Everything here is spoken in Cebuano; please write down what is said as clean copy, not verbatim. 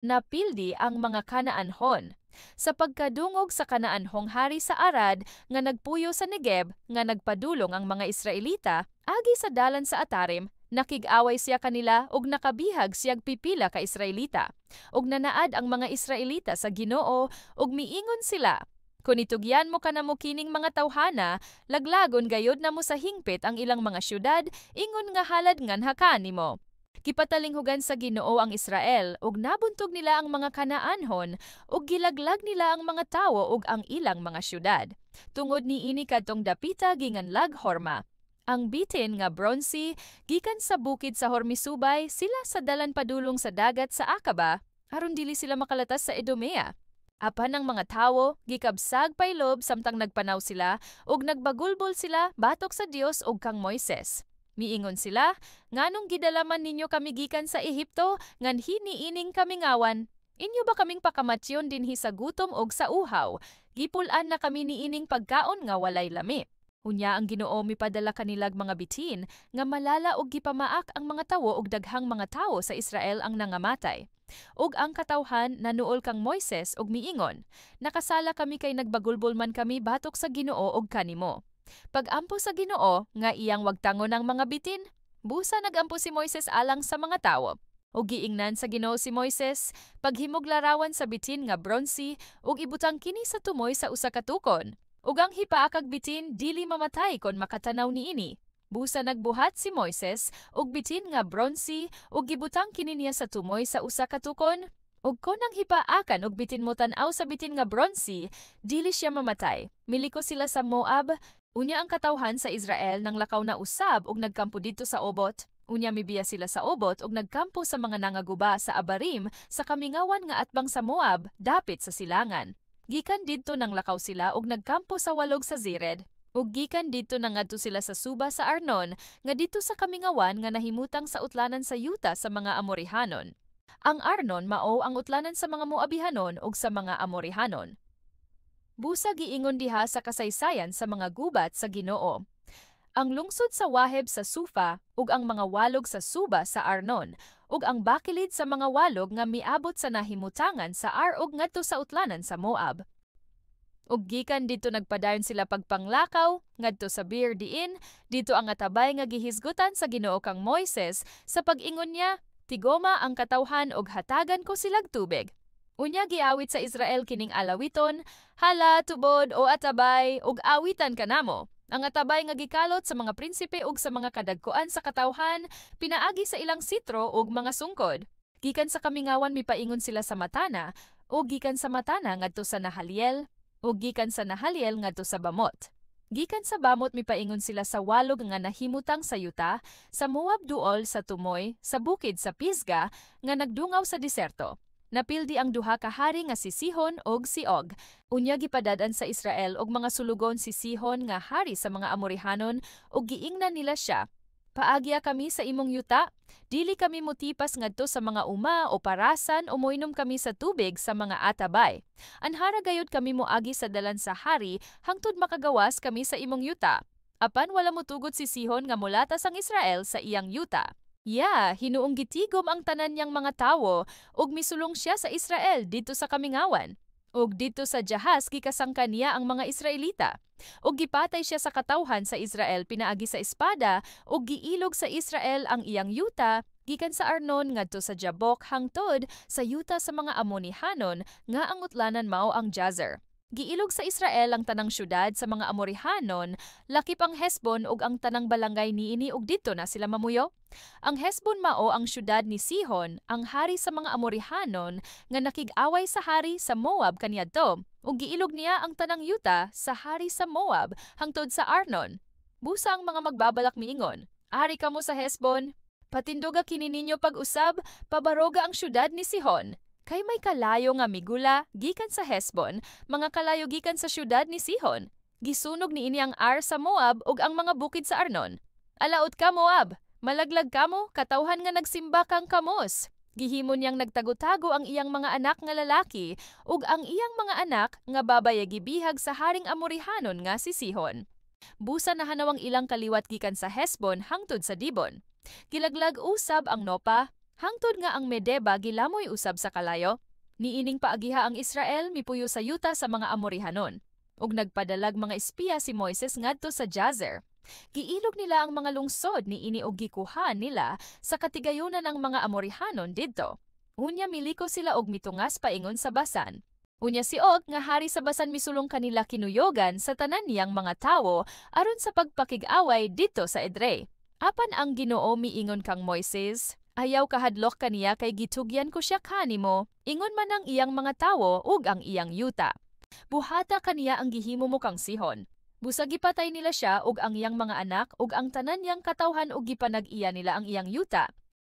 Napildi ang mga Kanaanhon. Sa pagkadungog sa Kanaanhong hari sa Arad nga nagpuyo sa Negeb nga nagpadulong ang mga Israelita agi sa dalan sa Atarim, nakig-away siya kanila ug nakabihag siyag pipila ka Israelita. Ug nanaad ang mga Israelita sa Ginoo ug miingon sila, "Kun itugyan mo kanamo kining mga tawhana, laglagon gayod namo sa hingpit ang ilang mga syudad, ingon nga halad nganha kanimo." Gipatalinghugan sa Ginoo ang Israel ug nabuntog nila ang mga Kanaanhon ug gilaglag nila ang mga tawo ug ang ilang mga syudad. Tungod niini kadtong dapita ginganlag Horma. Ang bitin nga bronse gikan sa bukid sa Hor misubay sila sa dalan padulong sa dagat sa Akaba aron dili sila makalatas sa Edomea. Apan ang mga tawo gikabsag paylob samtang nagpanaw sila ug nagbagulbol sila batok sa Dios ug kang Moises. Miingon sila, "Nganong gidala man ninyo kami gikan sa Ehipto nganhi niining kamingawan? Inyo ba kaming pakamatyon dinhi sa gutom og sa uhaw? Gipul-an na kami niining pagkaon nga walay lami." Unya ang Ginoo mipadala kanilag mga bitin nga malala og gipamaak ang mga tawo og daghang mga tawo sa Israel ang nangamatay. Ug ang katawhan nanuol kang Moises og miingon, "Nakasala kami kay nagbagulbol man kami batok sa Ginoo og kanimo." Pag-ampo sa Ginoo nga iyang wagtangon ang mga bitin, busa nagampo si Moises alang sa mga tawo. Ug giingnan sa Ginoo si Moises, "Paghimog larawan sa bitin nga bronse ug ibutang kini sa tumoy sa usa ka tukon. Ug ang hipaakag bitin dili mamatay kon makatanaw niini." Busa nagbuhat si Moises og bitin nga bronse ug gibutang kini niya sa tumoy sa usa ka tukon. Ug kon ang hipaakan og bitin motan-aw sa bitin nga bronse, dili siya mamatay. Miliko sila sa Moab. Unya ang katawhan sa Israel nanglakaw na usab ug nagkampo didto sa Obot. Unya mibiya sila sa Obot ug nagkampo sa mga nangaguba sa Abarim sa kamingawan nga atbang sa Moab dapit sa silangan. Gikan didto nanglakaw sila ug nagkampo sa walog sa Zered. Ug gikan didto nangadto sila sa suba sa Arnon nga didto sa kamingawan nga nahimutang sa utlanan sa yuta sa mga Amorihanon. Ang Arnon mao ang utlanan sa mga Moabihanon ug sa mga Amorihanon. Busa giingon diha sa kasaysayan sa mga gubat sa Ginoo. Ang lungsod sa Waheb sa Sufa ug ang mga walog sa suba sa Arnon ug ang bakilid sa mga walog nga miabot sa nahimutangan sa Ar ug ngadto sa utlanan sa Moab. Ug gikan didto nagpadayon sila pagpanglakaw ngadto sa Beer diin didto ang atabay nga gihisgutan sa Ginoo kang Moises sa pag-ingon niya, "Tigoma ang katawhan ug hatagan ko silag tubig." Unya giawit sa Israel kining alawiton, "Hala tubod o atabay ug awitan kanamo." Ang atabay nga gikalot sa mga prinsipe ug sa mga kadagkoan sa katawhan pinaagi sa ilang sitro ug mga sungkod. Gikan sa kamingawan mipaingon sila sa Matana ug gikan sa Matana ngadto sa Nahaliel ug gikan sa Nahaliel ngadto sa Bamot. Gikan sa Bamot mipaingon sila sa walog nga nahimutang sa yuta sa Moab duol sa tumoy sa bukid sa Pisga nga nagdungaw sa diserto. Napildi ang duha ka hari nga si Sihon ug si Og. Unya gipadad-an sa Israel og mga sulugon si Sihon nga hari sa mga Amorihanon ug giingnan nila siya, "Paagya kami sa imong yuta, dili kami motipas ngadto sa mga uma o parasan o moinom kami sa tubig sa mga atabay. Anhara gayud kami moagi sa dalan sa hari hangtod makagawas kami sa imong yuta." Apan wala motugot si Sihon nga molatas ang Israel sa iyang yuta. Ya, hinuong gitigom ang tanan niyang mga tawo ug misulong siya sa Israel didto sa kamingawan. Ug didto sa Jahaz gikasangka niya ang mga Israelita. Ug gipatay siya sa katawhan sa Israel pinaagi sa espada ug giilog sa Israel ang iyang yuta gikan sa Arnon ngadto sa Jabok hangtod sa yuta sa mga Amonihanon nga ang utlanan mao ang Jazer. Giilog sa Israel ang tanang syudad sa mga Amorihanon, lakip ang Hesbon ug ang tanang balangay niini ug didto na sila mamuyo. Ang Hesbon mao ang syudad ni Sihon, ang hari sa mga Amorihanon nga nakig-away sa hari sa Moab kaniadto, ug giilog niya ang tanang yuta sa hari sa Moab hangtod sa Arnon. Busa ang mga magbabalak miingon, "Ari kamo sa Hesbon, patinduga kini ninyo pag-usab, pabaroga ang syudad ni Sihon. Kay may kalayo nga migula gikan sa Hesbon, mga kalayo gikan sa syudad ni Sihon. Gisunog niini ang Ar sa Moab ug ang mga bukid sa Arnon. Alaot ka, Moab, malaglag kamo, katawhan nga nagsimba kang Kamos. Gihimo niyang nagtago-tago ang iyang mga anak nga lalaki ug ang iyang mga anak nga babaye gibihag sa haring Amorihanon nga si Sihon. Busa nahanaw ang ilang kaliwat gikan sa Hesbon hangtod sa Dibon. Gilaglag usab ang Nopa, Hangtod nga ang Medeba gilamoy usab sa kalayo. Niining paagiha ang Israel mipuyo sa yuta sa mga Amorihanon. Ug nagpadalag mga espiya si Moises ngadto sa Jazer. Giilog nila ang mga lungsod niini og gikuha nila sa katigayunan ang mga Amorihanon didto. Unya miliko sila og mitungas paingon sa Basan. Unya si Og nga hari sa Basan misulong kanila kinuyogan sa tanan niyang mga tawo aron sa pagpakig-away didto sa Edrei. Apan ang Ginoo miingon kang Moises, "Ayaw kahadlok kaniya kay gitugyan ko siya kanimo, ingon man ang iyang mga tawo ug ang iyang yuta. Buhata kaniya ang gihimo mo kang Sihon." Busa gipatay nila siya ug ang iyang mga anak ug ang tanan niyang katawhan ug gipanag-iya nila ang iyang yuta.